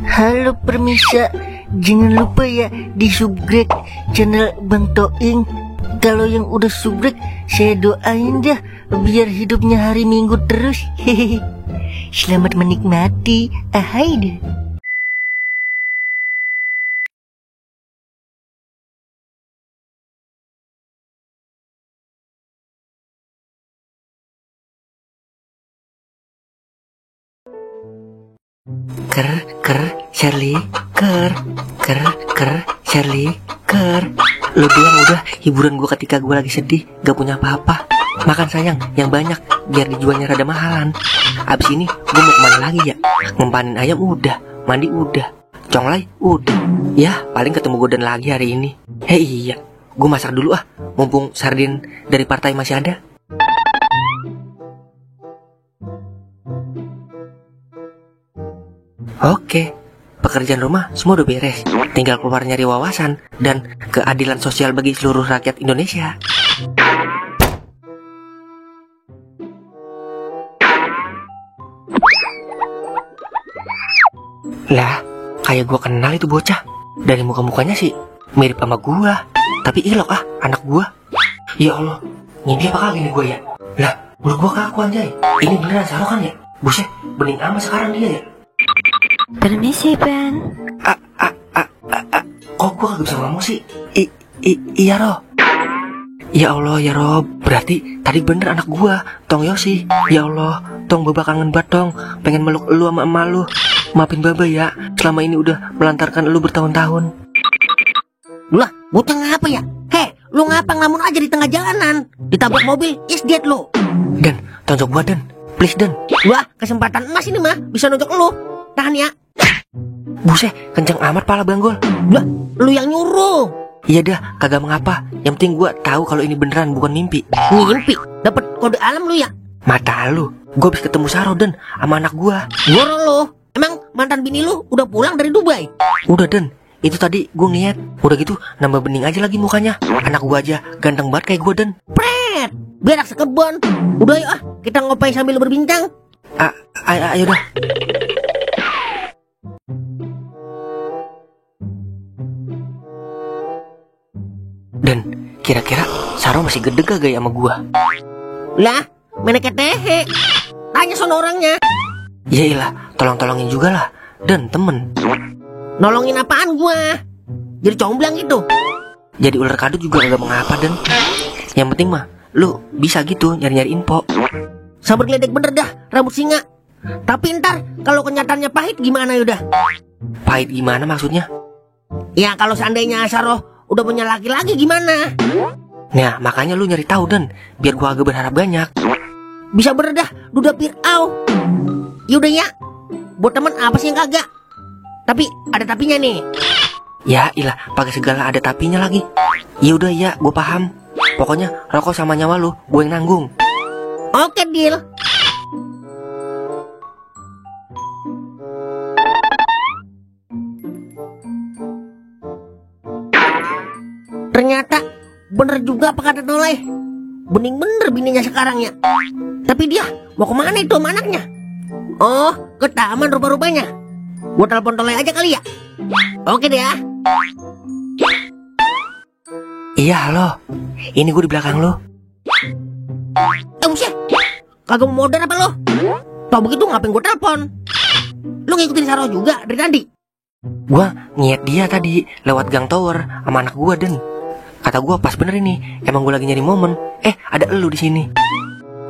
Halo permisa, jangan lupa ya di subscribe channel Bang Toing. Kalau yang udah subscribe, saya doain dah biar hidupnya hari Minggu terus. Hehehe. Selamat menikmati. Ahai deh. Charlie, Charlie, Lu doang udah hiburan gue ketika gue lagi sedih, gak punya apa-apa. Makan sayang yang banyak biar dijualnya rada mahalan. Abis ini gue mau kemana lagi ya? Ngempanin ayam udah, mandi udah, conglay udah. Ya paling ketemu Godan lagi hari ini. Hei iya, gue masak dulu ah, mumpung sardin dari partai masih ada. Oke, pekerjaan rumah semua udah beres. Tinggal keluar nyari wawasan dan keadilan sosial bagi seluruh rakyat Indonesia. Lah, kayak gua kenal itu bocah. Dari muka-mukanya sih mirip sama gua, tapi ilok ah anak gua. Ya Allah, ngimpi apa kali nih gua ya? Lah, menurut gua kaku anjay. Ini beneran Saro kan ya? Buset, bening amat sekarang dia ya. Permisi, Ben. Kok gue gak bisa ngomong sih? Iya, Roh. Ya Allah, ya Roh. Berarti tadi bener anak gue, Tong Yosi. Ya Allah, Tong Baba kangen banget Tong. Pengen meluk lu sama emak lu. Maafin Baba ya, selama ini udah melantarkan lu bertahun-tahun. Lah, bocah ngapa ya? Hei, lu ngapa ngelamun aja di tengah jalanan? Ditabrak mobil, is dead lu. Dan, tonjok gua Dan. Please Dan. Wah, kesempatan emas ini mah, bisa nonjok lu. Tahan ya. Buset, kenceng amat pala banggol. Lah, lu yang nyuruh. Iya dah, kagak mengapa. Yang penting gua tahu kalau ini beneran bukan mimpi. Ngimpi, dapat kode alam lu ya? Mata lu, gua habis ketemu Saro Dan sama anak gua. Goro lu. Emang mantan bini lu udah pulang dari Dubai? Udah Dan, itu tadi gua ngeliat. Udah gitu nambah bening aja lagi mukanya. Anak gua aja ganteng banget kayak gua Dan. Pret, berak sekebon. Udah yuk ah, kita ngopi sambil berbincang. Ayo dah. Dan kira-kira Saro masih gede gak ya sama gua? Lah, meneket tehe. Tanya sono orangnya. Yailah, tolong-tolongin juga lah. Dan temen. Nolongin apaan gua? Jadi comblang gitu. Jadi ular kadut juga gak mengapa Dan. Yang penting mah lu bisa gitu nyari-nyari info. Sabar geledek bener dah, rambut singa. Tapi ntar kalau kenyataannya pahit gimana Yuda? Pahit gimana maksudnya? Ya kalau seandainya Saro udah punya laki-laki gimana? Nah makanya lu nyari tahu Dan, biar gua agak berharap banyak. Bisa beredah duda pirau. Yaudah ya, buat temen apa sih yang kagak? Tapi ada tapinya nih. Ya ilah, pakai segala ada tapinya lagi. Ya udah ya, gua paham. Pokoknya rokok sama nyawa lu gue yang nanggung. Oke deal. Ternyata bener juga apa kata Noleh. Bening bener bininya sekarang ya. Tapi dia mau kemana itu sama anaknya? Oh, ke taman rupa-rupanya. Gua telepon Noleh aja kali ya. Oke deh ya. Iya halo, ini gue di belakang lo. Buset, kagak mau modern apa lo? Tau begitu ngapain gue telepon? Lo ngikutin Saro juga dari tadi? Gua ngiat dia tadi lewat gang tower sama anak gua Dan. Kata gua pas bener ini, emang gua lagi nyari momen. Ada elu di sini.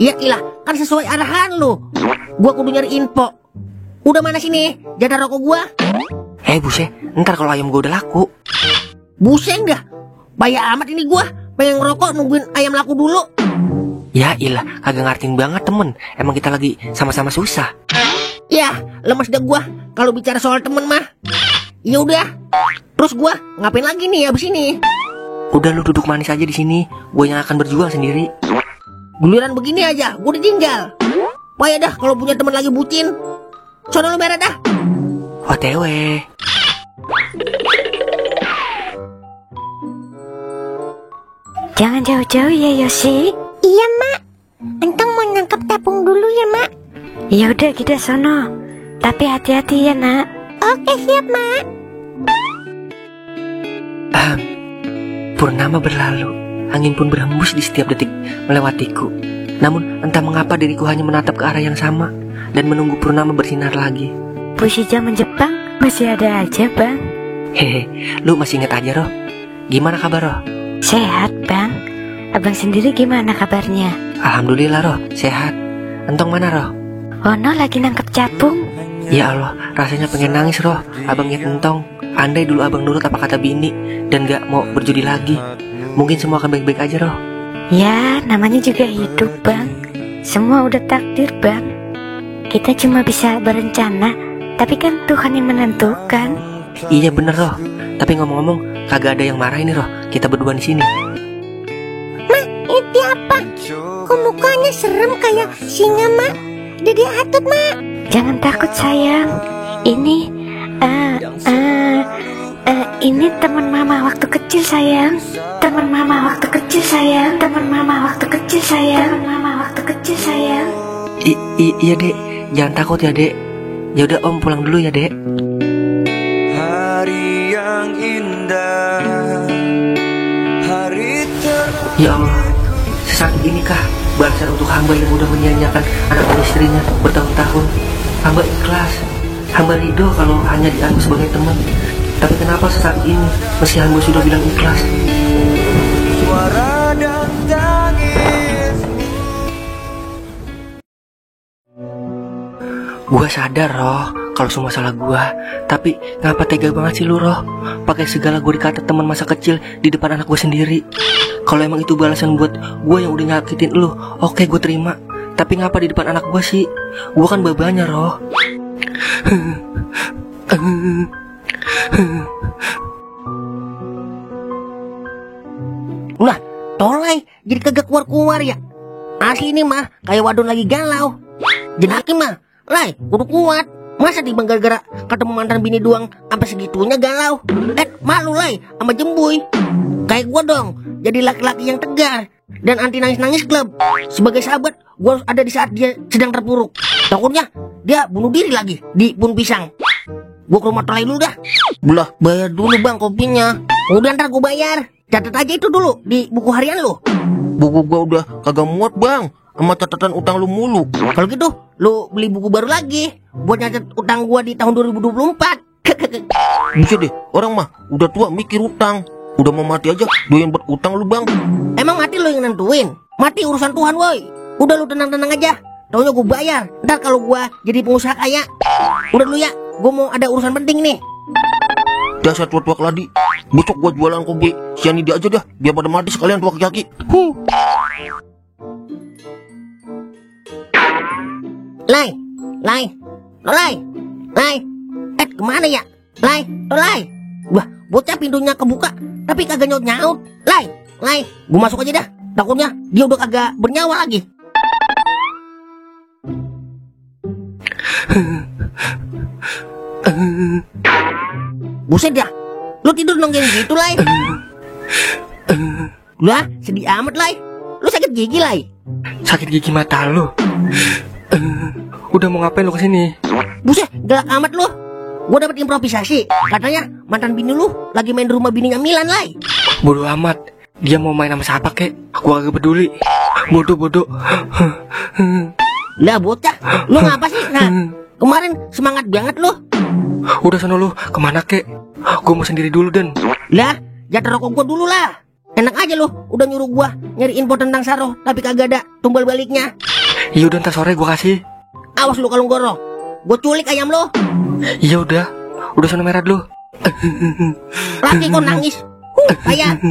Iya ilah, kan sesuai arahan lo. Gua kudu nyari info. Udah mana sini jatah rokok gua? Buset, ntar kalau ayam gua udah laku. Buset dah, bayar amat ini gua. Pengen ngerokok nungguin ayam laku dulu. Ya ilah, kagak ngertiin banget temen. Emang kita lagi sama-sama susah. Ya, lemes dah gua kalau bicara soal temen mah. Ya udah. Terus gua ngapain lagi nih abis ini? Udah lu duduk manis aja di sini. Gue yang akan berjuang sendiri. Giliran begini aja, gua ditinggal. Payah dah kalau punya temen lagi bucin. Sono lu merah dah. OTW. Jangan jauh-jauh ya Yosi. Iya mak, entong mau nangkep tepung dulu ya mak. Ya udah kita sono. Tapi hati-hati ya nak. Oke, siap, Mak. Purnama berlalu, angin pun berhembus di setiap detik melewatiku. Namun entah mengapa diriku hanya menatap ke arah yang sama dan menunggu purnama bersinar lagi. Puisi zaman Jepang masih ada aja, Bang. Hehe, lu masih inget aja, Roh? Gimana kabar, Roh? Sehat, Bang. Abang sendiri gimana kabarnya? Alhamdulillah, Roh, sehat. Entong mana, Roh? Ono lagi nangkep capung. Ya Allah, rasanya pengen nangis, Roh. Abang inget Entong. Andai dulu abang nurut apa kata bini dan gak mau berjudi lagi, mungkin semua akan baik-baik aja, Roh. Ya, namanya juga hidup, Bang. Semua udah takdir, Bang. Kita cuma bisa berencana, tapi kan Tuhan yang menentukan. Iya bener, Roh. Tapi ngomong-ngomong, kagak ada yang marah ini, Roh. Kita berdua di sini. Mak, itu apa? Kok mukanya serem kayak singa, Mak? Dede Atut, Mak. Jangan takut, sayang. Ini teman mama waktu kecil, sayang. Teman mama waktu kecil, sayang. Teman mama waktu kecil, sayang. Teman mama waktu kecil, sayang. Iya, Dek. Jangan takut ya, Dek. Ya udah, Om pulang dulu ya, Dek. Hari yang indah, hari Ya Allah, sesakit inikah balasan untuk hamba yang udah menyia-nyiakan anak dan istrinya bertahun-tahun. Hamba ikhlas, hamba ridho kalau hanya dianggap sebagai teman. Tapi kenapa sesakit ini meski hamba sudah bilang ikhlas? suara dan tangis. Gua sadar, Roh, kalau semua salah gua. Tapi ngapa tega banget sih lu, Roh? Pakai segala gua dikata teman masa kecil di depan anak gua sendiri. Kalau emang itu balasan buat gua yang udah nyakitin lu, oke, gua terima. Tapi ngapa di depan anak gua sih? Gua kan babanya, Roh. Ulah, tolai jadi kagak keluar-keluar ya. Asli ini mah kayak wadon lagi galau. Jenaki mah, Lai, kudu kuat. Masa timbang gara-gara ketemu mantan bini doang sampai segitunya galau. Malu Lai sama jembuy. Kayak gua dong, jadi laki-laki yang tegar dan anti nangis-nangis klub. Sebagai sahabat, gua harus ada di saat dia sedang terpuruk. Takutnya dia bunuh diri lagi di pohon pisang. Gua ke rumah Tolai dulu dah. Belah, bayar dulu bang kopinya. Udah ntar gua bayar. Catat aja itu dulu di buku harian lu. Buku gua udah kagak muat bang, sama catatan utang lu mulu. Kalau gitu, lu beli buku baru lagi buat nyatet utang gua di tahun 2024. Bisa deh, orang mah udah tua mikir utang. Udah mau mati aja, doyan berutang lu bang. Emang mati lu yang nentuin? Mati urusan Tuhan woi. Udah lu tenang-tenang aja. Taunya gua bayar. Ntar kalau gua jadi pengusaha kaya. Udah dulu ya, gua mau ada urusan penting nih. Dasar tua-tua keladi. Besok gua jualan kopi sianida aja dah, biar pada mati sekalian tua kaki. Lai, kemana ya? Lai. Wah, bocah pintunya kebuka, tapi kagak nyaut-nyaut. Lai, gua masuk aja dah. Takutnya dia udah kagak bernyawa lagi. Buset dah, lu tidur nongeng gitu, Lai. Lah, sedih amat, Lai. Lu sakit gigi, Lai? Sakit gigi mata lu. Udah mau ngapain lu kesini? Buset, galak amat lu. Gua dapat improvisasi. Katanya mantan bini lu lagi main di rumah bininya Milan, Lai. Bodoh amat. Dia mau main sama siapa kek? Gua kagak peduli. Bodoh. Lah bocah, lu ngapa sih? Nah, kemarin semangat banget lu. Udah sono lu, kemana kek? Gua mau sendiri dulu, Den. Lah, jatuh rokok gua dulu lah. Enak aja lu, udah nyuruh gua nyari info tentang Saroh, tapi kagak ada tumbal baliknya. Iya udah, ntar sore gua kasih. Awas lu kalau ngoroh, gua culik ayam lu. Iya udah sono merah dulu. Laki kok nangis. Kayak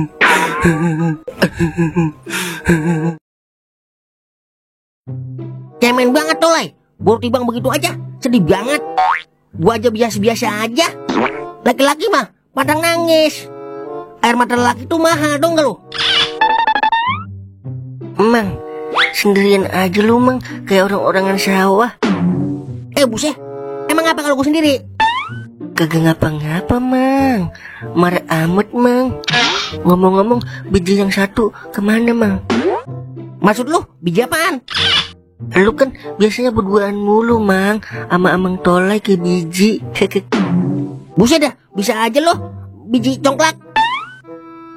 cemen banget tuh, Lai. Baru tibang begitu aja, sedih banget. Gua aja biasa-biasa aja. Laki-laki mah padang nangis. Air mata lelaki tuh mahal dong gak lu? Mang, sendirian aja lu, Mang. Kayak orang-orangan sawah. Buset, emang apa kalau gua sendiri? Kagak ngapa-ngapa, Mang. Marah amat, Mang. Ngomong-ngomong, biji yang satu kemana, Mang? Maksud lu, biji apaan? Lu kan biasanya berduaan mulu, Mang, sama Amang Tolai kayak biji. Buset dah, bisa aja lo, biji congklak.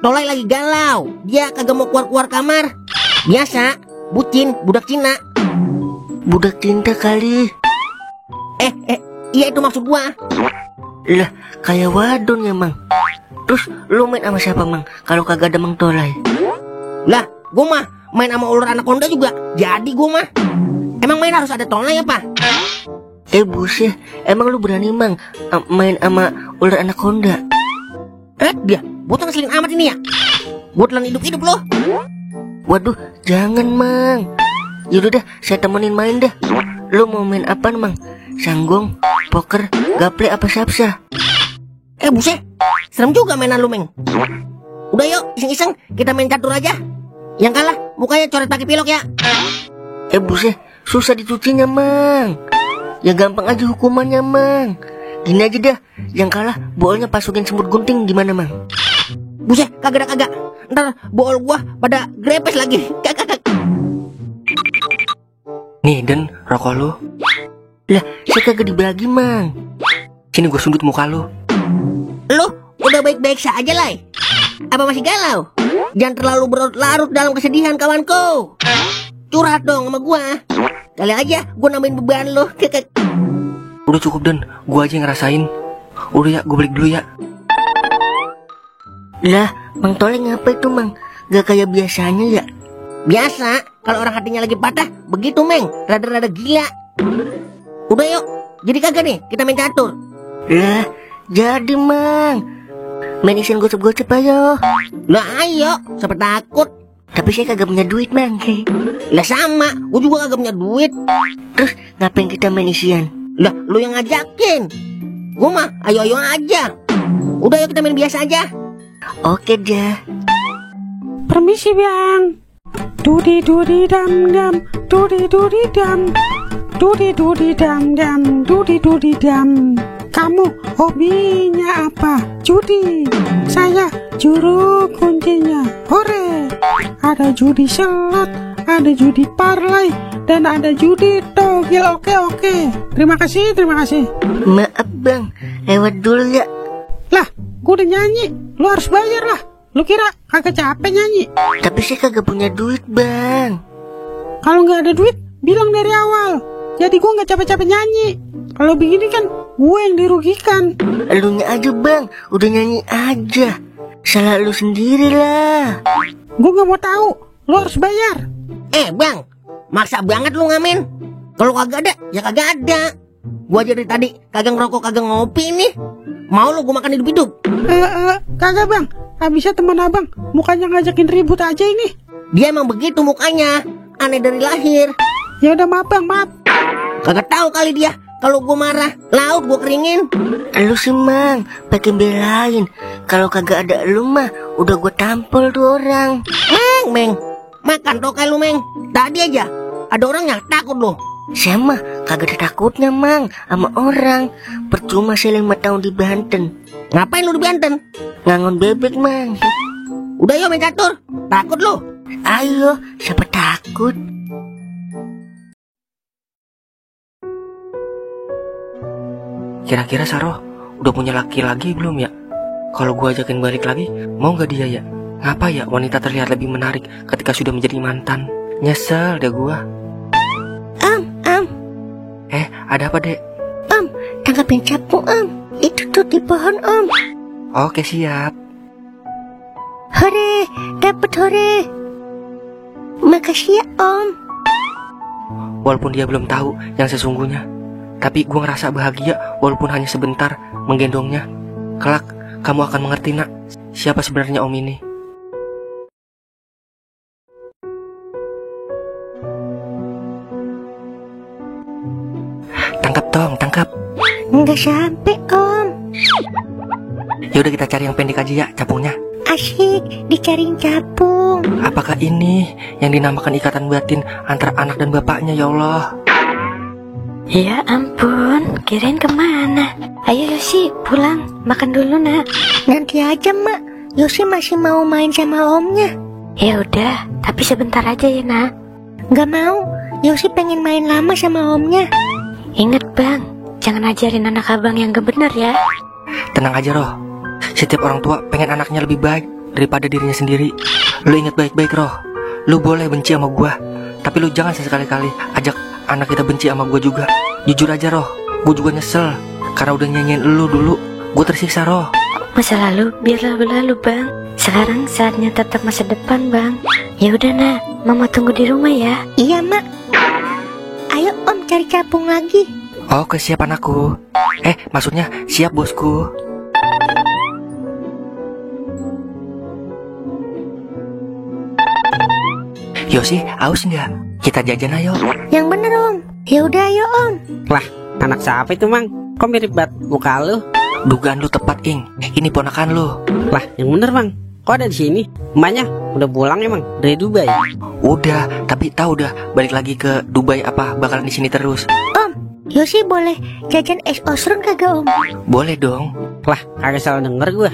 Tolai lagi galau, dia kagak mau keluar-keluar kamar. Biasa, bucin, budak Cina. Budak cinta kali. Iya itu maksud gua. Lah, kayak wadon ya, Mang. Terus lu main sama siapa, Mang, kalau kagak ada Mang Tolai? Lah, gua mah main sama ular anaconda juga. Jadi gua mah. Emang main harus ada Tolai apa? Buset, emang lu berani, Mang, main sama ular anaconda? Dia, bocah ngeselin amat ini ya. Gua telan hidup-hidup lo. Waduh, jangan, Mang. Yaudah dah, saya temenin main dah. Lu mau main apa, Mang? Sanggong, poker, gaple apa sapsa? Buset, serem juga mainan lu, Meng. Udah yuk, iseng-iseng kita main catur aja. Yang kalah mukanya coret pakai pilok ya. Buset, susah dicucinya, Mang. Ya gampang aja hukumannya, Mang. Gini aja dah, yang kalah bolnya pasukin semut gunting, gimana, Mang? Buset, kagak. Ntar bol gua pada grepes lagi. Kagak. Nih, Den, rokok lu. Lah, saya kagak dibagi, Mang. Sini gua sundut muka lu. Lu udah baik-baik saja, Lai. Apa masih galau? Jangan terlalu berlarut dalam kesedihan, kawanku. Curhat dong sama gua. Kali aja gua nambahin beban lu. Udah cukup, Den, gua aja yang ngerasain. Udah ya, gua balik dulu ya. Lah, Mang Tolai ngapa itu, Mang? Gak kayak biasanya ya? Biasa, kalau orang hatinya lagi patah, begitu, Meng. Rada-rada gila. Udah yuk, jadi kagak nih kita main catur. Lah, jadi, Mang. Main isin gocep-gocep ayo. Lah ayo, siapa takut. Tapi saya kagak punya duit, Mang. Lah sama, gua juga kagak punya duit. Terus ngapain kita main isian? Lah, lu yang ngajakin. Gua mah ayo-ayo aja. Udah yuk kita main biasa aja. Oke dah. Permisi, Bang. Dudi dam dam, dudi dam, dudi dam. Kamu hobinya apa? Judi. Saya juru kuncinya. Hore. Ada judi slot, ada judi parlay, dan ada judi togel. Oke. Terima kasih. Maaf, Bang, lewat dulu ya. Lah, gua udah nyanyi. Lu harus bayar lah. Lu kira kagak capek nyanyi? Tapi saya kagak punya duit, Bang. Kalau nggak ada duit, bilang dari awal. Jadi gue nggak capek-capek nyanyi. Kalau begini kan gue yang dirugikan. Elunya aja, Bang, udah nyanyi aja. Salah lu sendiri lah. Gue nggak mau tahu. Lu harus bayar. Bang, maksa banget lu ngamen. Kalau kagak ada, ya kagak ada. Gua aja dari tadi kagak ngerokok, kagak ngopi nih. Mau lu gua makan hidup-hidup? Kagak, Bang. Habisnya teman abang mukanya ngajakin ribut aja ini. Dia emang begitu mukanya, aneh dari lahir. Ya udah, maaf, Bang, maaf. Kagak tahu kali dia kalau gua marah, laut gua keringin. Lu sih, Mang, pakai belain. Kalau kagak ada lu mah udah gua tampol tuh orang. Meng, makan tokai lu, Meng. Tadi aja ada orangnya takut lu. Saya mah kagak ada takutnya, Mang, sama orang. Percuma saya 5 tahun di Banten. Ngapain lu di Banten? Ngangon bebek, Mang. Udah yuk main catur. Takut lu? Ayo, siapa takut? Kira-kira Saroh udah punya laki lagi belum ya? Kalau gua ajakin balik lagi, mau gak dia ya? Ngapa ya wanita terlihat lebih menarik ketika sudah menjadi mantan? Nyesel deh gua. Ada apa, Dek? Tangkapin capung, Itu tuh di pohon, Oke, siap. Hore, dapet hore. Makasih ya, Om. Walaupun dia belum tahu yang sesungguhnya, tapi gua ngerasa bahagia walaupun hanya sebentar menggendongnya. Kelak, kamu akan mengerti, Nak, siapa sebenarnya Om ini. Tangkap, Tong, tangkap. Nggak sampai, Om. Ya udah, kita cari yang pendek aja ya capungnya. Asyik dicariin capung. Apakah ini yang dinamakan ikatan batin antara anak dan bapaknya, ya Allah? Ya ampun, kirain kemana? Ayo Yosi, pulang, makan dulu nak. Nanti aja, Mak. Yosi masih mau main sama omnya. Ya udah, tapi sebentar aja ya nak. Nggak mau. Yosi pengen main lama sama omnya. Ingat bang, jangan ajarin anak abang yang gak bener ya. Tenang aja Roh. Setiap orang tua pengen anaknya lebih baik daripada dirinya sendiri. Lu ingat baik-baik Roh. Lu boleh benci sama gua, tapi lu jangan sesekali-kali ajak anak kita benci sama gua juga. Jujur aja Roh, gua juga nyesel karena udah nyanyiin lu dulu. Gua tersiksa Roh. Masa lalu biarlah berlalu bang. Sekarang saatnya tetap masa depan bang. Ya udah nak, mama tunggu di rumah ya. Iya mak. Ayo om cari capung lagi. Oke siap anakku. Maksudnya siap bosku. Yosi, aus nggak? Kita jajan ayo. Yang bener om. Ya udah ayo om. Lah, anak siapa itu mang? Kok mirip banget muka lu? Dugaan lu tepat, Ing. Ini ponakan lu. Lah, yang bener bang. Kok ada di sini? Emaknya udah pulang emang dari Dubai. Udah, tapi tahu udah balik lagi ke Dubai apa bakalan di sini terus? Om, Yosi boleh jajan es osrun kagak om? Boleh dong. Lah, kagak salah denger gua.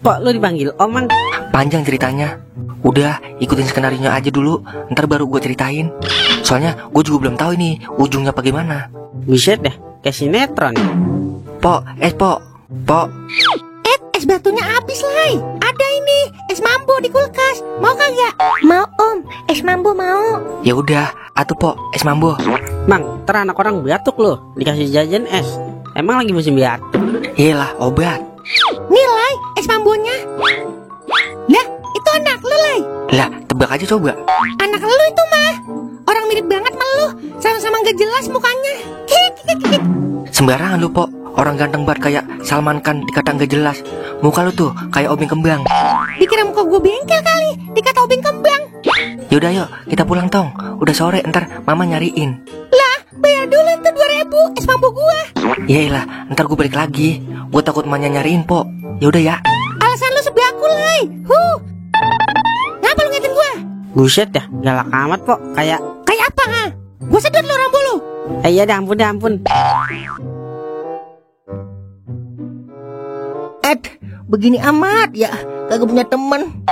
Kok lu dipanggil om mang? Panjang ceritanya. Udah, ikutin skenario aja dulu. Ntar baru gue ceritain. Soalnya gue juga belum tahu ini ujungnya bagaimana. Buset dah, kayak sinetron. Pok. Es batunya habis Lai. Ada ini es mambo di kulkas. Mau kagak? Mau om, es mambo mau. Ya udah, atuh Pok, es mambo. Mang, ntar anak orang batuk lo dikasih jajan es. Emang lagi musim batuk? Yelah, obat. Nih Lai, es mambonya. Lah, itu anak lu Lai. Lah, tebak aja coba. Anak lu itu mah. Orang mirip banget sama lu. Sama-sama gak jelas mukanya. Sembarangan lu Pok. Orang ganteng banget kayak Salman Khan dikata nggak jelas. Muka lu tuh kayak obeng kembang. Dikira muka gue bengkel kali. Dikata obeng kembang. Yaudah yuk, kita pulang tong. Udah sore, ntar mama nyariin. Lah, bayar dulu itu 2.000 es mambo gua. Yaelah, ntar gue balik lagi. Gue takut emaknya nyariin Pok. Yaudah ya. Alasan lu sebeaku Lai. Ngapa lu ngatin gua? Buset dah, galak amat kok. Kayak apa ha? Gua sedot lu rambu lu. iya dah, ampun. Begini amat ya, kagak punya temen.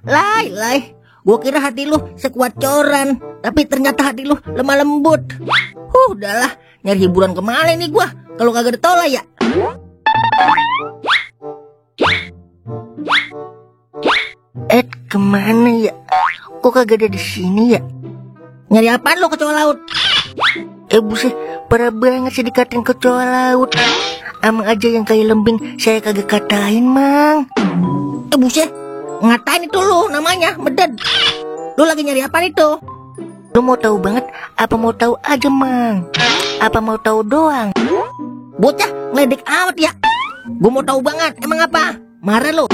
Lai, gua kira hati lu sekuat coran, tapi ternyata hati lu lemah lembut. Udahlah, nyari hiburan kemana nih gua, kalau kagak ditolak ya. Kemana ya? Kok kagak ada di sini ya? Nyari apaan lo kecoa laut? Buset, parah banget sih dikatain kecoa laut. Amang aja yang kayak lembing saya kagak katain, Mang. Buset, ngatain itu lu namanya, meded. Lu lagi nyari apa itu? Lu mau tahu banget apa mau tahu aja, Mang? Apa mau tahu doang? Bocah ngeledek amat ya. Gua mau tahu banget, emang apa? Marah lu?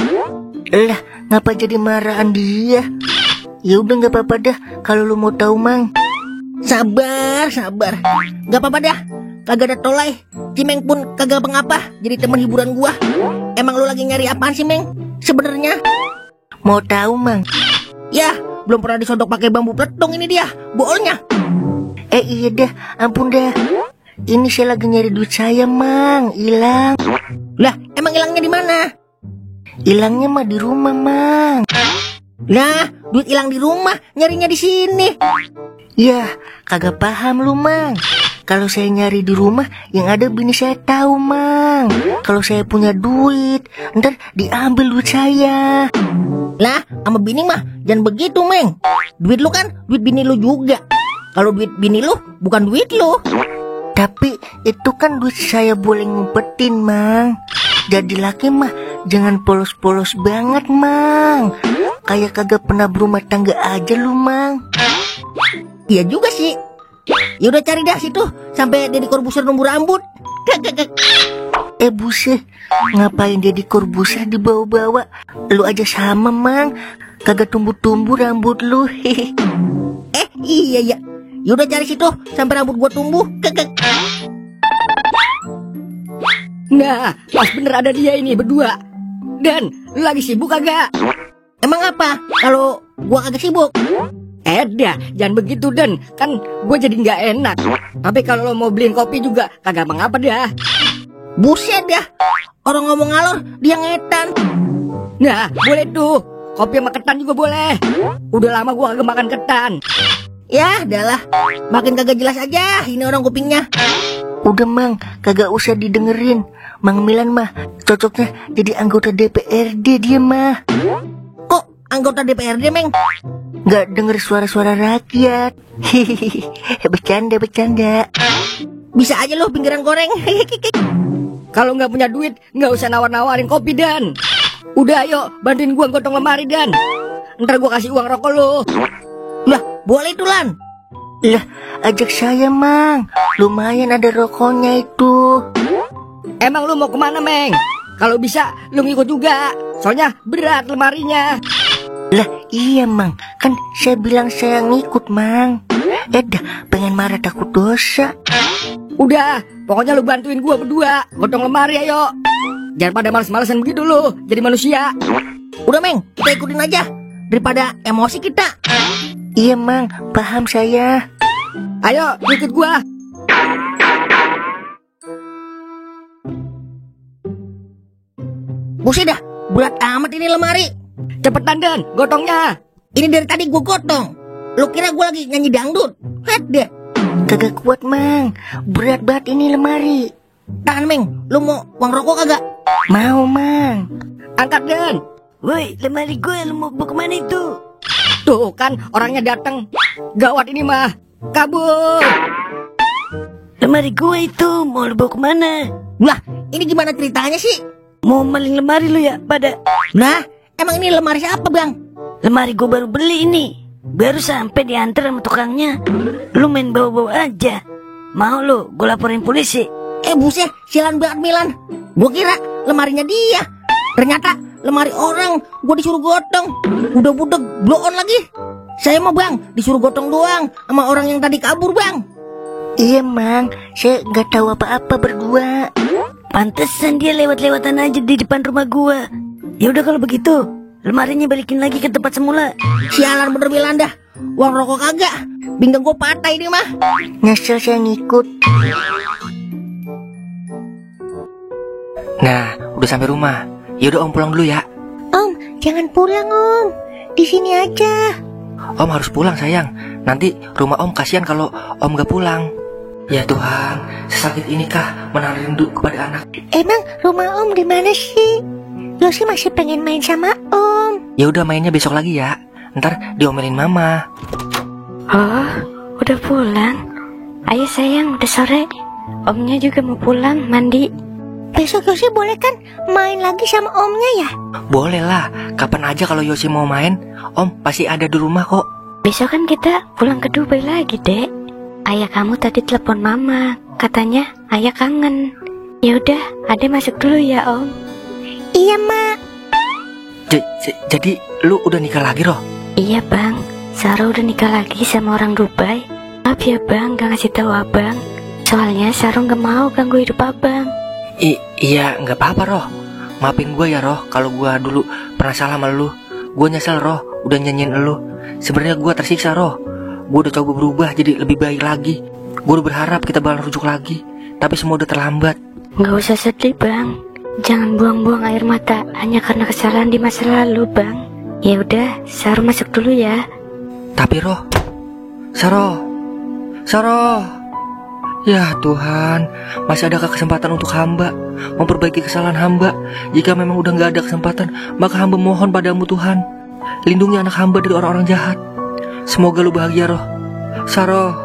Lah, ngapa jadi marahan dia? Ya udah nggak apa-apa dah kalau lu mau tahu, Mang. Sabar. Nggak apa-apa dah. Kagak ada tolai. Cimeng pun kagak apa-apa jadi teman hiburan gua. Emang lu lagi nyari apaan sih, Meng? Sebenarnya mau tahu, Mang? Ya, belum pernah disodok pakai bambu peletung ini dia, boolnya. Iya dah, ampun dah. Ini saya lagi nyari duit saya, Mang. Hilang. Lah, emang hilangnya di mana? Hilangnya mah di rumah, Mang. Lah, duit hilang di rumah, nyarinya di sini. Ya, kagak paham lu, Mang. Kalau saya nyari di rumah, yang ada bini saya tahu, Mang. Kalau saya punya duit, ntar diambil duit saya. Lah, sama bini mah jangan begitu, Meng. Duit lu kan duit bini lu juga. Kalau duit bini lu bukan duit lu. Tapi itu kan duit saya boleh ngumpetin, Mang. Jadi laki mah jangan polos-polos banget, Mang. Kayak kagak pernah berumah tangga aja lu, Mang. Iya juga sih. Ya udah cari dah situ sampai Deddy Corbuzier numbuh rambut. Buset, ngapain Deddy Corbuzier dibawa-bawa? Lu aja sama, Mang. Kagak tumbuh-tumbuh rambut lu. Iya ya. Ya udah cari situ sampai rambut gua tumbuh. Nah, pas bener ada dia ini berdua. Dan, lu lagi sibuk kagak? Emang apa kalau gua kagak sibuk? Dah, jangan begitu Dan. Kan gue jadi nggak enak. Tapi kalau lo mau beliin kopi juga kagak mengapa dah. Buset dah. Orang ngomong ngalor, dia ngetan. Nah, boleh tuh. Kopi sama ketan juga boleh. Udah lama gue kagak makan ketan. Ya, adalah. Makin kagak jelas aja ini orang kupingnya. Udah Mang, kagak usah didengerin. Mang Milan mah cocoknya jadi anggota DPRD dia mah. Kok anggota DPRD, Meng? Nggak denger suara-suara rakyat. Hehehe, bercanda. Bisa aja lo pinggiran goreng. Kalau nggak punya duit, nggak usah nawar-nawarin kopi, Dan. Udah, ayo bantuin gua gotong lemari, Dan. Ntar gua kasih uang rokok lo. Lah, boleh itu, Lan. Lah, ajak saya Mang. Lumayan ada rokoknya itu. Emang lu mau kemana, Meng? Kalau bisa, lu ngikut juga. Soalnya berat lemarinya. Lah, iya Mang. Kan saya bilang saya ngikut Mang. Dah, pengen marah takut dosa. Udah, pokoknya lu bantuin gua berdua gotong lemari, ayo. Jangan pada males-malesan begitu lu, jadi manusia. Udah, Meng, kita ikutin aja. Daripada emosi kita. Iya Mang, paham saya. Ayo, ikut gua. Buset dah, berat amat ini lemari. Cepetan, Dan, gotongnya. Ini dari tadi gua gotong. Lu kira gua lagi nyanyi dangdut? Lihat deh. Kagak kuat Mang, berat banget ini lemari. Tahan, Meng, lu mau uang rokok kagak? Mau Mang. Angkat, Dan. Woi, lemari gue, lu mau kemana itu? Tuh kan, orangnya datang. Gawat ini mah. Kabur. Lemari gue itu, mau lu bawa kemana? Lah, ini gimana ceritanya sih? Mau maling lemari lu ya, pada? Nah, emang ini lemari siapa, Bang? Lemari gue baru beli ini. Baru sampai diantar sama tukangnya. Lu main bawa-bawa aja. Mau lu, gue laporin polisi. Buset, sialan banget Milan. Gua kira lemarinya dia. Ternyata lemari orang, gua disuruh gotong. Udah budek, blow on lagi. Saya mah Bang, disuruh gotong doang sama orang yang tadi kabur, Bang. Iya Mang, saya nggak tahu apa-apa berdua. Pantesan dia lewat-lewatan aja di depan rumah gua. Ya udah kalau begitu, lemarinya balikin lagi ke tempat semula. Sialan bener Milan dah. Uang rokok kagak. Pinggang gua patah ini mah. Nyesel saya ngikut. Nah, udah sampai rumah. Yaudah Om pulang dulu ya. Om, jangan pulang Om. Di sini aja. Om harus pulang sayang. Nanti rumah Om kasihan kalau Om gak pulang. Ya Tuhan, sesakit inikah menahan rindu kepada anak. Emang rumah Om di mana sih? Yosi masih pengen main sama Om. Ya udah mainnya besok lagi ya. Ntar diomelin Mama. Oh, udah pulang. Ayo sayang, udah sore. Omnya juga mau pulang mandi. Besok Yosi boleh kan main lagi sama Omnya ya? Boleh lah, kapan aja kalau Yosi mau main, Om pasti ada di rumah kok. Besok kan kita pulang ke Dubai lagi, Dek. Ayah kamu tadi telepon Mama, katanya ayah kangen. Ya udah, Ade masuk dulu ya, Om. Iya, Mak. Jadi lu udah nikah lagi, Roh? Iya, Bang. Sarah udah nikah lagi sama orang Dubai. Maaf ya, Bang, gak ngasih tahu Abang. Soalnya Sarah gak mau ganggu hidup Abang. Iya, nggak apa-apa Roh. Maafin gue ya Roh, kalau gue dulu pernah salah sama lu. Gue nyesel Roh, udah nyanyiin lu. Sebenarnya gue tersiksa Roh. Gue udah coba berubah jadi lebih baik lagi. Gue udah berharap kita bakal rujuk lagi, tapi semua udah terlambat. Gak usah sedih Bang. Jangan buang-buang air mata hanya karena kesalahan di masa lalu Bang. Ya udah, Sarah masuk dulu ya. Tapi Roh, Sarah. Ya Tuhan, masih adakah kesempatan untuk hamba memperbaiki kesalahan hamba? Jika memang udah gak ada kesempatan, maka hamba mohon padamu Tuhan, lindungi anak hamba dari orang-orang jahat. Semoga lu bahagia Roh. Sarah.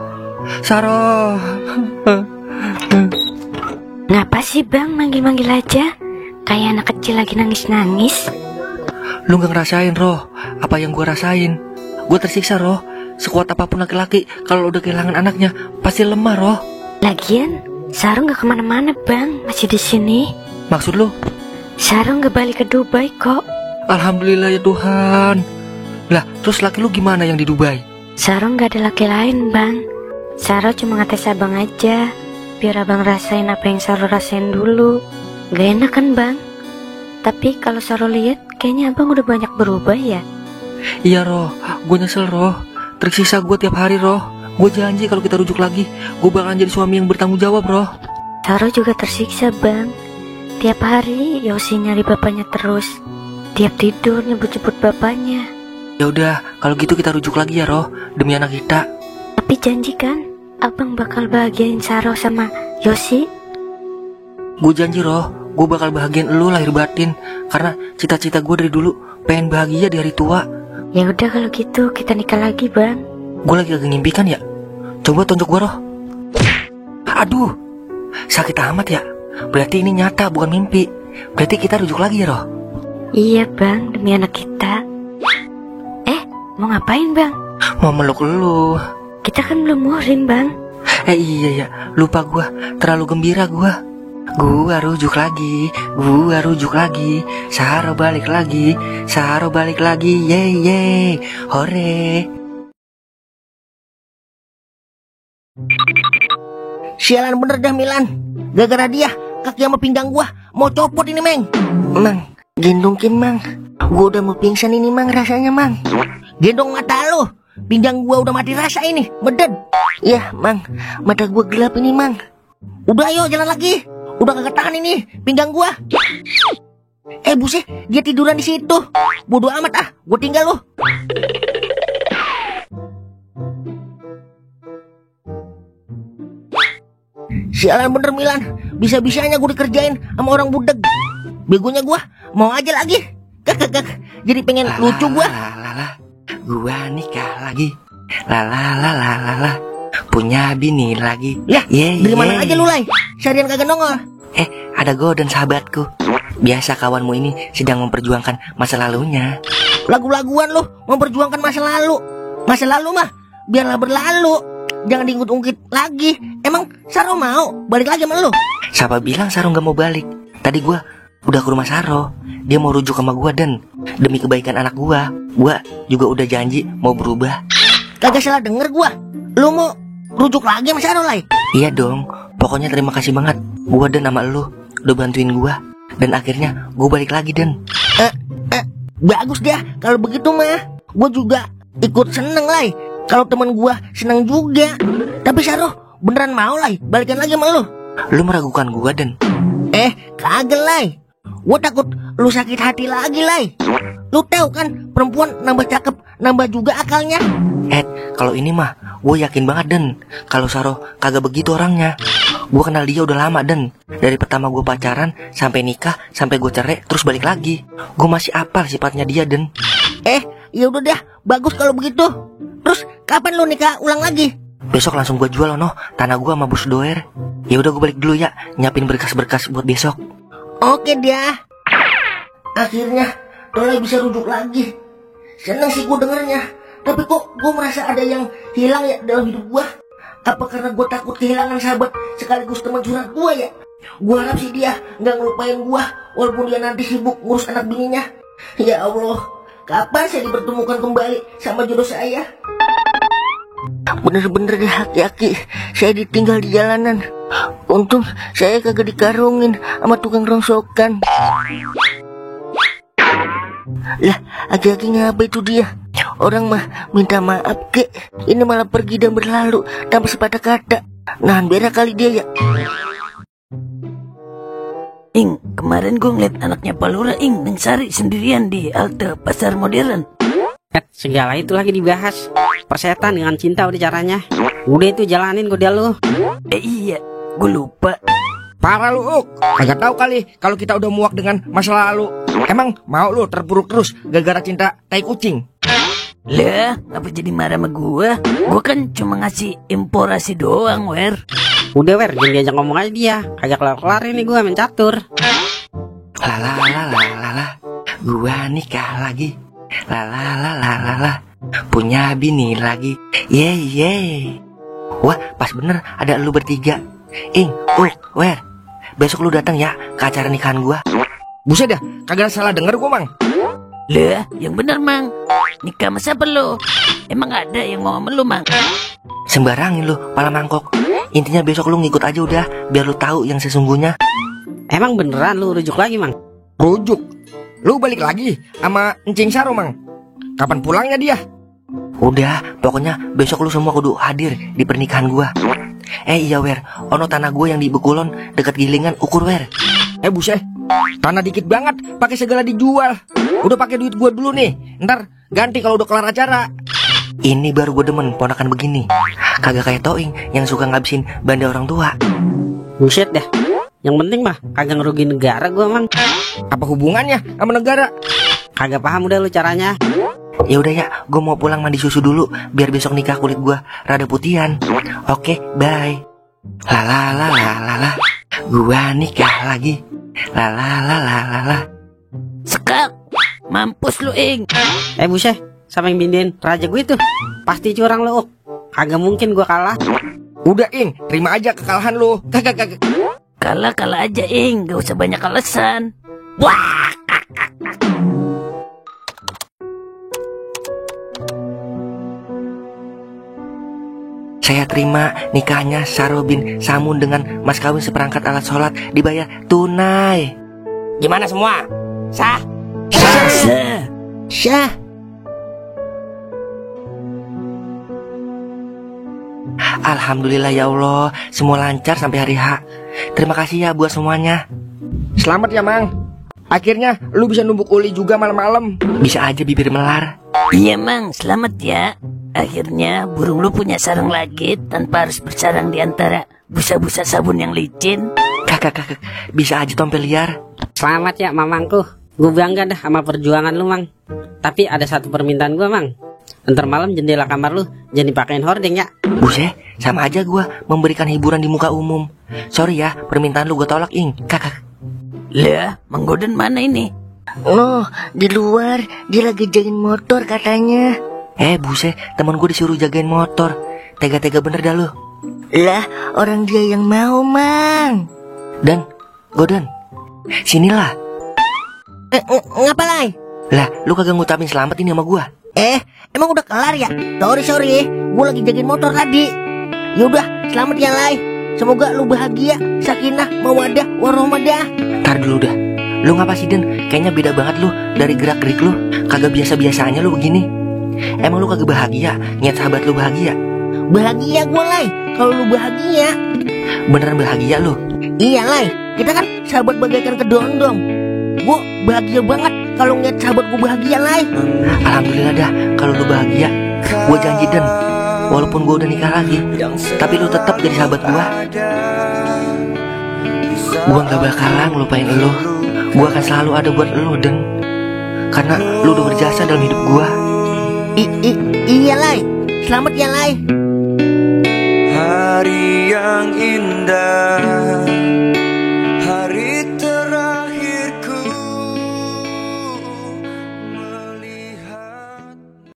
Ngapa sih Bang manggil-manggil aja? Kayak anak kecil lagi nangis-nangis. Lu gak ngerasain Roh apa yang gue rasain. Gue tersiksa Roh. Sekuat apapun laki-laki, kalau udah kehilangan anaknya pasti lemah Roh. Lagian, Sarung gak kemana-mana Bang, masih di sini. Maksud lu? Sarung gak balik ke Dubai kok. Alhamdulillah ya Tuhan. Lah, terus laki lu gimana yang di Dubai? Sarung gak ada laki lain Bang. Sarung cuma ngetes Abang aja, biar Abang rasain apa yang Sarung rasain dulu. Gak enak kan Bang? Tapi kalau Sarung lihat, kayaknya Abang udah banyak berubah ya. Iya Roh, gue nyesel Roh. Tersiksa gue tiap hari Roh. Gue janji kalau kita rujuk lagi, gue bakalan jadi suami yang bertanggung jawab Roh. Sarung juga tersiksa Bang. Tiap hari Yosi nyari bapaknya terus. Tiap tidur nyebut-nyebut bapaknya. Ya udah, kalau gitu kita rujuk lagi ya Roh, demi anak kita. Tapi janji kan, abang bakal bahagiain Saro sama Yosi? Gue janji Roh, gue bakal bahagiain lu lahir batin. Karena cita-cita gue dari dulu pengen bahagia di hari tua. Ya udah kalau gitu kita nikah lagi bang. Gue lagi kagak ngimpi kan ya? Coba tunjuk gue Roh. Aduh, sakit amat ya. Berarti ini nyata bukan mimpi. Berarti kita rujuk lagi ya Roh? Iya bang, demi anak kita. Mau ngapain bang? Mau meluk lu. Kita kan belum muhrim bang. Iya ya, lupa gua. Terlalu gembira gua. Gua rujuk lagi, gua rujuk lagi. Saro balik lagi, Saro balik lagi. Yeay yeay, hore. Sialan bener dah Milan. Gara-gara dia kaki sama pinggang gua mau copot ini Meng. Mang, gendongkin Mang. Gua udah mau pingsan ini Mang rasanya Mang. Gendong mata lu. Pinggang gua udah mati rasa ini, meded. Ya Mang, mata gua gelap ini Mang. Udah ayo jalan lagi. Udah kagak tahan ini pinggang gua. Buset, dia tiduran di situ. Bodoh amat ah, gua tinggal lu. Sialan bener Milan. Bisa-bisanya gua dikerjain sama orang budeg. Begonya gua mau aja lagi. Kak. Jadi pengen lucu gua. Gua nikah lagi. La. Punya bini lagi. Lah, dari mana aja lu Lai? Seharian kagak nongol. Ada gue dan sahabatku. Biasa kawanmu ini sedang memperjuangkan masa lalunya. Lagu-laguan lu memperjuangkan masa lalu. Masa lalu mah biarlah berlalu. Jangan diungkit-ungkit lagi. Emang Saro mau balik lagi sama lu? Siapa bilang Saro gak mau balik? Tadi gue udah ke rumah Saro. Dia mau rujuk sama gue dan demi kebaikan anak gue juga udah janji mau berubah. Kagak salah denger gue. Lu mau rujuk lagi sama Saro Lai? Iya dong. Pokoknya terima kasih banget. Gue dan sama lu udah bantuin gue. Dan akhirnya gue balik lagi dan bagus dia. Kalau begitu mah gue juga ikut seneng Lai. Kalau temen gue seneng juga. Tapi Saro beneran mau Lai balikan lagi sama lu? Lu meragukan gue dan kagak Lai. Gue takut lu sakit hati lagi Lai. Lu tahu kan perempuan nambah cakep nambah juga akalnya. Kalau ini mah gue yakin banget Den. Kalau Saro kagak begitu orangnya. Gue kenal dia udah lama Den. Dari pertama gue pacaran sampai nikah sampai gue cerai terus balik lagi. Gue masih apal sifatnya dia Den. Ya udah dah, bagus kalau begitu. Terus kapan lu nikah ulang lagi? Besok langsung gue jual tanah gue sama bos doer. Ya udah gue balik dulu ya, nyiapin berkas-berkas buat besok. Oke dia. Akhirnya Dolai bisa rujuk lagi. Seneng sih gue dengernya. Tapi kok gue merasa ada yang hilang ya dalam hidup gue. Apa karena gue takut kehilangan sahabat sekaligus teman curhat gue ya? Gue harap sih dia gak ngelupain gue walaupun dia nanti sibuk ngurus anak bininya. Ya Allah, kapan saya dipertemukan kembali sama jodoh saya? Bener-bener deh haki-haki saya ditinggal di jalanan. Untung saya kagak dikarungin sama tukang rongsokan. Lah, aki-aki ngapa itu dia? Orang mah minta maaf kek. Ini malah pergi dan berlalu tanpa sepatah kata. Nahan berak kali dia ya. Ing, kemarin gue ngeliat anaknya Palura Ing dan Sari sendirian di halte pasar modern. Segala itu lagi dibahas. Persetan dengan cinta udah caranya. Udah itu jalanin gue dia lu. Iya, gue lupa. Parah lu Uk. Kagak tahu kali kalau kita udah muak dengan masa lalu. Emang mau lu terpuruk terus gara-gara cinta tai kucing? Lah, apa jadi marah sama gue? Gue kan cuma ngasih implorasi doang, Wer. Udah Wer, jangan diajak ngomong aja dia. Kagak kelar-kelar ini gue main catur. Lala, gua nikah lagi. Lala, punya bini lagi. Yeay. Wah, pas bener ada lu bertiga. Ing, Wer, besok lu datang ya ke acara nikahan gua. Buset dah, kagak salah denger gua Mang. Lah, yang bener Mang. Nikah sama siapa lu? Emang ada yang mau sama lu Mang? Sembarangin lu, pala mangkok. Intinya besok lu ngikut aja udah, biar lu tahu yang sesungguhnya. Emang beneran lu rujuk lagi Mang? Rujuk? Lu balik lagi sama Encing Saro Mang? Kapan pulangnya dia? Udah, pokoknya besok lu semua kudu hadir di pernikahan gua. Iya Wer, ono tanah gua yang di Bekulon dekat Gilingan ukur Wer. Buset, tanah dikit banget, pakai segala dijual. Udah pakai duit gua dulu nih, ntar ganti kalau udah kelar acara. Ini baru gue demen ponakan begini. Kagak kayak Toing yang suka ngabisin banda orang tua. Buset dah. Yang penting mah kagak ngerugi negara gua, Mang. Apa hubungannya sama negara? Kagak paham udah lu caranya. Ya udah ya, gue mau pulang mandi susu dulu biar besok nikah kulit gue rada putihan. Oke, bye. La. Gua nikah lagi. La. Sekak, mampus lu Ing. Buset, siapa yang bindain raja gue itu? Pasti curang lu, Uk. Kagak mungkin gua kalah. Udah Ing, terima aja kekalahan lu. Kagak. Kalah aja Ing, gak usah banyak alasan. Wah. Saya terima nikahnya Saro bin Samun dengan mas kawin seperangkat alat sholat dibayar tunai. Gimana semua? Sah? Syah. Alhamdulillah ya Allah, semua lancar sampai hari H. Terima kasih ya buat semuanya. Selamat ya Mang. Akhirnya lu bisa numbuk uli juga malam-malam. Bisa aja bibir melar. Iya Mang, selamat ya. Akhirnya burung lu punya sarang lagi tanpa harus bersarang di antara busa-busa sabun yang licin. Kakak, bisa aja tompel liar. Selamat ya mamangku. Gue bangga dah sama perjuangan lu, Mang. Tapi ada satu permintaan gue, Mang. Ntar malam jendela kamar lu jangan dipakein hording ya. Buset, sama aja gue memberikan hiburan di muka umum. Sorry ya, permintaan lu gue tolak, Ing. Kakak. Lah, Mang Goden mana ini? Oh, di luar dia lagi jagain motor katanya. Buset, temen gue disuruh jagain motor. Tega-tega bener dah lu. Lah, orang dia yang mau, Mang. Dan, Goden, sinilah. Ngapa Lai? Lah, lu kagak ngucapin selamat ini sama gue? Emang udah kelar ya? Sorry, gue lagi jagain motor tadi. Yaudah, selamat ya Lai. Semoga lu bahagia, sakinah, mawadah, warahmah. Tar dulu dah. Lu ngapa sih Den? Kayaknya beda banget lu dari gerak-gerik lu. Kagak biasa-biasanya lu begini. Emang lu kagak bahagia ngeliat sahabat lu bahagia? Bahagia gue Lai, kalau lu bahagia. Beneran bahagia lu? Iya Lai, kita kan sahabat bagaikan kedondong. Gue bahagia banget kalau ngeliat sahabat gue bahagia Lai. Alhamdulillah dah kalau lu bahagia. Gue janji Den, walaupun gue udah nikah lagi, tapi lu tetap jadi sahabat gue. Gue gak bakalan ngelupain lu. Gue akan selalu ada buat lu Den, karena lu udah berjasa dalam hidup gue. Iya Lai, selamat ya Lai. Hari yang indah